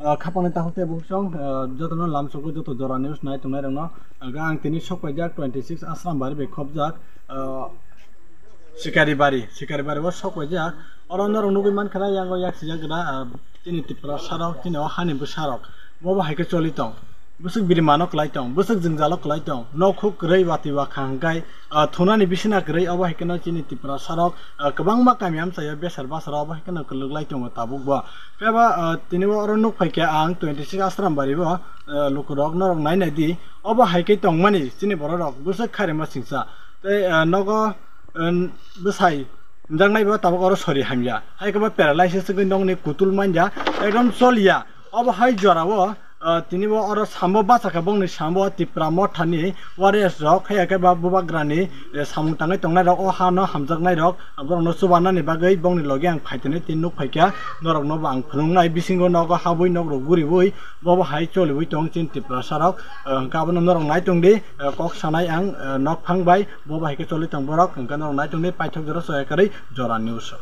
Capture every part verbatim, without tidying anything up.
Ah, khapangni takhuk tei bukhuk song, ah, jotono lamsogo joto jora news nai tongnai rokno. Ang tini sok paijak twenty six Asrambari bai khopjak, ah, Sikaribari, Sikaribari o sok paijak. Oro norok nugwi mankha na yango yak sijak gra, ah, chini Tiprasa rok, chini o hani bwsa rok. Bo bo hai khe choli tong. Bwswk biri mano kwlai tong, bwswk jwngjalo kwlai tong, nokhuk kwrwi watwi wakha hwnkhe, ah, thunani bisina kwrwi, obo hai kheno chini Tiprasa rok, ah, kwbangma kami amchaio besar basaro obo hai kheno kwlwk lai tongo tabuk bo. Phiya ba, ah, tini bo oro nuk phai khe ang twenty six Asrambari bo, ah, lukurok norok nai nai di, obo hai khe tongmani chini borok rok bwswk kharima singsa tei, ah, nogo, ah, bwsai hwnjaknai bo tabuk oro sori hamya, hai khe bo paralysis wngwi nokni kutul manya ekdom choliya. Obo hai jorao, ah, tini bo oro sambo bacha khe bongni sambo Tipra mothani warriors rok, hai khe ba bubagrani, eh, samung tangwi tongnai rok, o hano hamjaknai rok, borokno chubanani bagwi bongni logi ang phaitini tin nuk phaikha, norokno bo ang phunuknai bisingo nogo habwi nok rok guriwi bo bo hai choliwi tong chin Tiprasa rok, ah, hwnkhe abono norok nai tongdi, ah, kok sanai ang, ah, nok phang bai bo bo hai khe choli tong borok, hwnkhe norok nai tongdi paithak jora soya karwi jora news.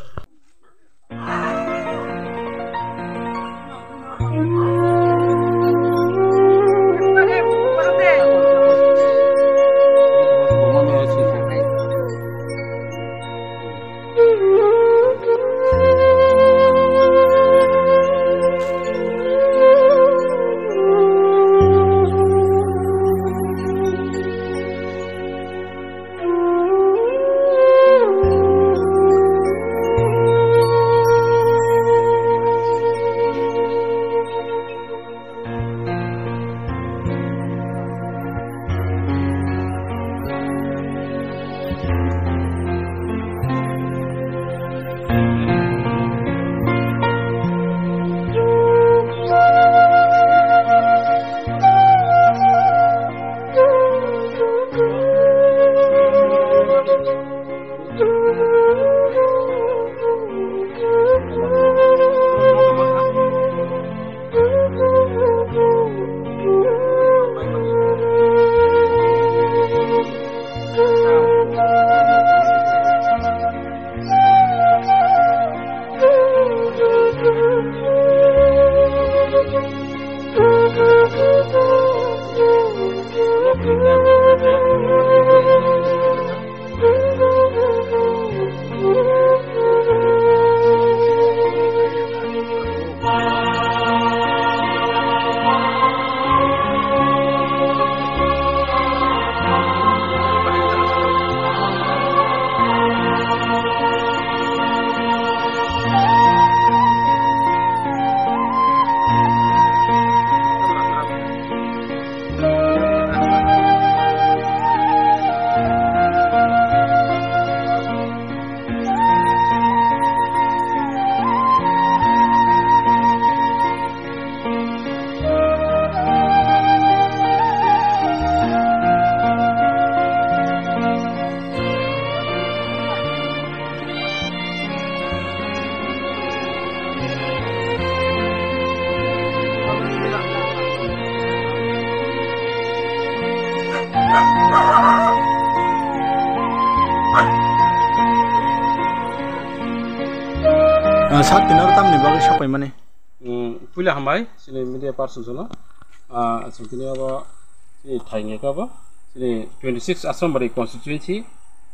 Ah, sat tini oro tamni bagwi sapai mani? Hmm, puila hambai, chini media person sono. Ah, chwng tini abo chini thai hwnkhe abo chini twenty six Asrambari constituency,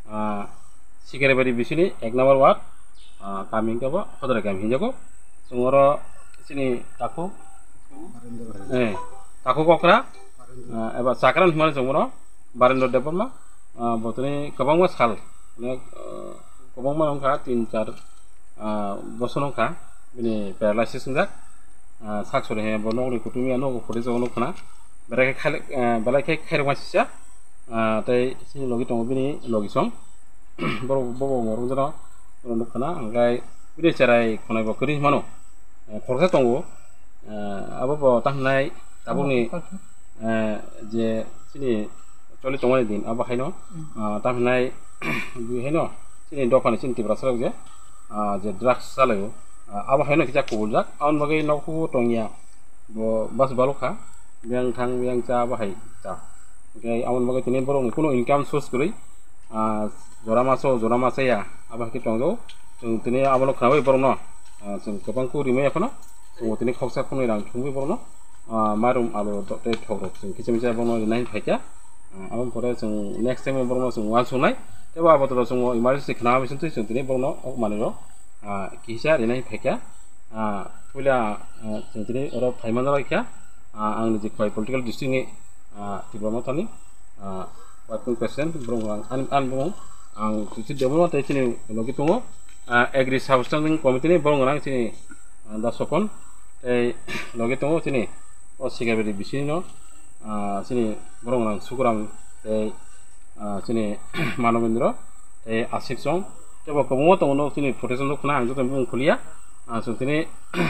ah, Sikaribari bisini ek number ward, ah, kami hwnkhe abo Hodrai kami hinjago. Chwng oro chini takhuk, eh, takhuk okra, ah, eba chakran hwnmani chwng bono Barendra Debbarma, ah, botoni kwbangma sal, onek, ah, kwbangma wngkha, tin char, ah, bosor wngkha, bini paralysis wngjak, ah, sak sori he bo nokni kutung ya nogo photo jago nukha na, belai khe khai, ah, belai khe khairokma sisa, ah, tei chini logi tongo bini logi song, borok bobo morok jano borok nukha na, hwnkhe bini cherai khonai bo kwrwi mano, eh, khoroksa tongo, eh, abo bo tamo hwnai tabukni, eh, je chini choli tongmani din abo haino, ah, tamo hwnai bui haino chini dophani chini Tiprasa rok je, ah, je drugs chalaio, ah, abo haino kisa kubuljak, aboni bagwi nokhugo tongya bo bas balokha, biyang thang biyang cha abo hai cha, hwnkhe aboni bagwi tini borokni kunu income source kwrwi, ah, jora maso jora masa ya abo hai khe tongjago, chwng tini abono khnawi borokno, ah, chwng kwbang khe rimwi ya phano. Chwng tini khoksa khoknwi rang thumwi borokno, ah, mairum alu tei thok rok chwng kichim kichim borokno rinai phaikha. Ah, aboni pore chwng next time borokno chwng uansuknai. Tei bo abo toro chwng emergency khna bai sintwi chwng tini borokno ok manwi rok, ah, kisa rinai phaikha. Ah, puila, ah, chwng tini oro phaimani rok kha, ah, ang ni je khwlai political district ni, ah, Tipra Mothani, ah, working president borok ang, ani, ani bumung ang Suchit Debbarma tei chini logi tongo, ah, agri substanding committee ni borok ang chini, ah, da Sopon tei logi tongo chini o Sikabedi bisini no, ah, chini borok ang Sukuram tei, ah, chini Manobendra tei Asik Song tei bo kwbangma tongo no chini protection rok khna ang joto bumung khuliya, ah, chwng tini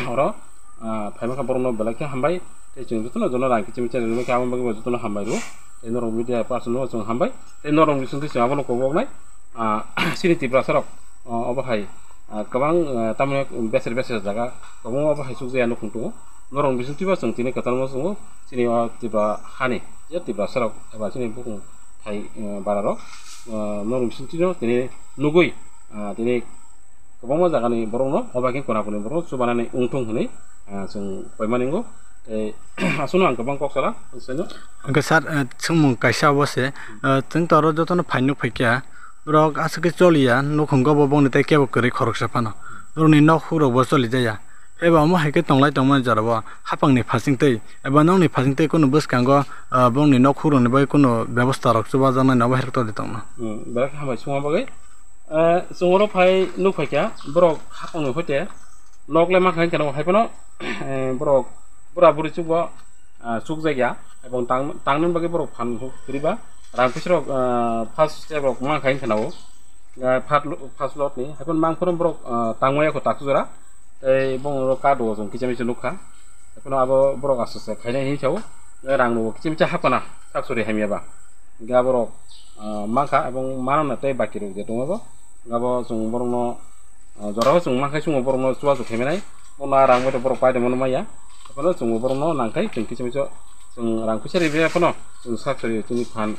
oro, ah, phaima kha borokno belai khe hambai tei chwng jotono jono rang kichim kichim rinai khe aboni bagwi bo jotono hambai rw tei norok media person no chwng hambai tei norok bisingtwi chwng abono koboknai, ah, chini Tiprasa rok, ah, obo hai, ah, kwbang, ah, tamni beser beser jaga kwbangma obo hai chukjaya nukhung tongo. Norok bisingtwi bo chwng tini kwtalma chwngo chini o Tipra hani je Tiprasa rok eba chini bukung thai, ah, bara rok, ah, norok bisingtwi no tini nugwi, ah, tini kwbangma jagani borokno obo hai khe kona koni borokno chubanani wngthung hwnwi, ah, chwng koimani wngo. Tei aswkno ang kwbang kok sala, saino. Hwnkhe sir, eh, swngmung kaisa obo se, eh, chwng to oro jotono phai nuk phai kha, borok aswk khe choliya, nukhungo bo bongni tei kebo kwrwi khoroksa phano, borokni nok hukrok bo choli jaya. Eba omo hai khe tonglai tongmani jorao hapangni phasingtwi eba nokni phasingtwi kunu bwskango, ah, bongni nok hukrokni bagwi kunu bebosta rok chubajaknai nobo hai rok tongdi tongno. Hmm, belai khe hambai songma bagwi. Eh, chwng oro phai nuk phai kha borok hapangni hoite nok le mankha hinkhe no hai phano, eh, borok bura buri chukbo, ah, chukjakya ebong tang, tangni bagwi borok phan kwrwi ba rang puisa rok, ah, first step rok mankha hinkhe no, ah, first lo-, first lot ni hai phano mang phano borok, ah, tangmaya kho tak jora. Tei bongni oro card o chwng kicha micha nukha. Ekheno abo borok aste aste khainai hinwi sao. Rang rok kicha micha hapkha na, sak sori hamya ba. Hingkhe aborok, ah, mankha ebong mano na tei baki rok je tongo bo. Abo chwng borokno, ah, jorao chwng mankhai chwngno borokno chubachu khaimanai. Bono rang bai rok borok paidongmano maya. Ekheno chwngbo borokno nangkhai chwng kicha micha chwng rang puisa ribai phano chwng sak sori chwngni phan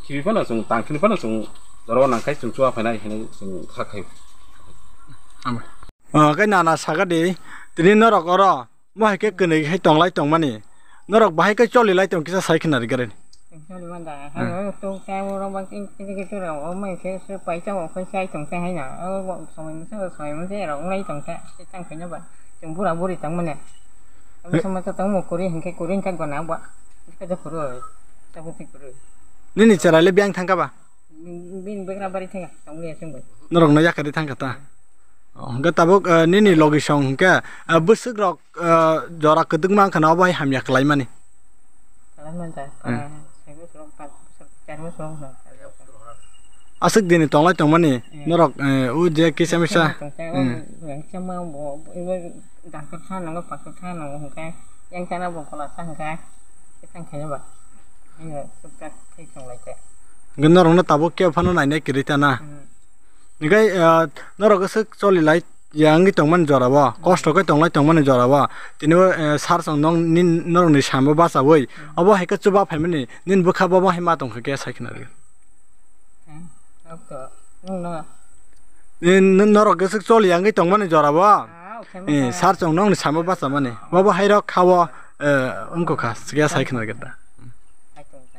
khibi phano chwng tangkhini phano chwng jorao nangkhai chwng chuba phainai hinwi chwng kha khai. Hambai. O, khe nana saka di, tini norok oro, mo hai khe kwnwi hai tonglai tongmani, norok bahai khe choli lai tong kisa sai khna rwgwrani. Choli manda, hmm, hai o tok ta oro ba kin kin kin tora o mai se se pai ta o khai sai tong ta hai na, o bo somoi mose, somoi mose rok lai tong ta, se tang khaina ba, chwng bura buri tong mane. Ami eh, somoi ta tong mo kuri hinkhe kuri hinkhe gona ba, ka ja kuru, ta bo thik kuru. Nini chwrai le biyang thangkha ba? Bini bwkra bari thangkha, tong liya chwng bai. Norok no yakari thangkha ta? O, hwnkhe tabuk, eh, nini logi song hwnkhe, eh, bwswk rok, eh, jora kwdwkma wngkha na obo hai hamya kwlaimani? Kwlai manja, hmm, ah, sai bosor, pas bosor, char bosor wngkha. Aswk dini tonglai tongmani, hmm, norok, eh, o je kisa misa, tongkha, hmm, yang sama bo, ibo dangkar sa nango, paksa sa nango hwnkhe, yang sana bo kola sa hwnkhe, khe tang khaina ba. Hingke tuktak thai tong lai khe. Hingke norok no tabuk kebo phano nainai kwrwi ta na? Hmm. Hingke, ah, norok aswk choli lai ya wngwi tongmani jora o, kosto khe tonglai tongmani jora o. Tini o, eh, sar chwng nong nin, norok ni samo bachaui. Hmm. Obo hai khe chuba phaimani, nini bwkha bo bo hai ma tong kha khe sai khna rw. Hmm. Nok to, nwng no. Ni, ni, norok aswk choli ya wngwi tongmani jora o. Ah, okay, eh, okay. Sar chwng nong ni samo bachamani. Bo bo hai rok kha o, eh, wngkha kha, sikya sai khna rw ta. Hai tong ta.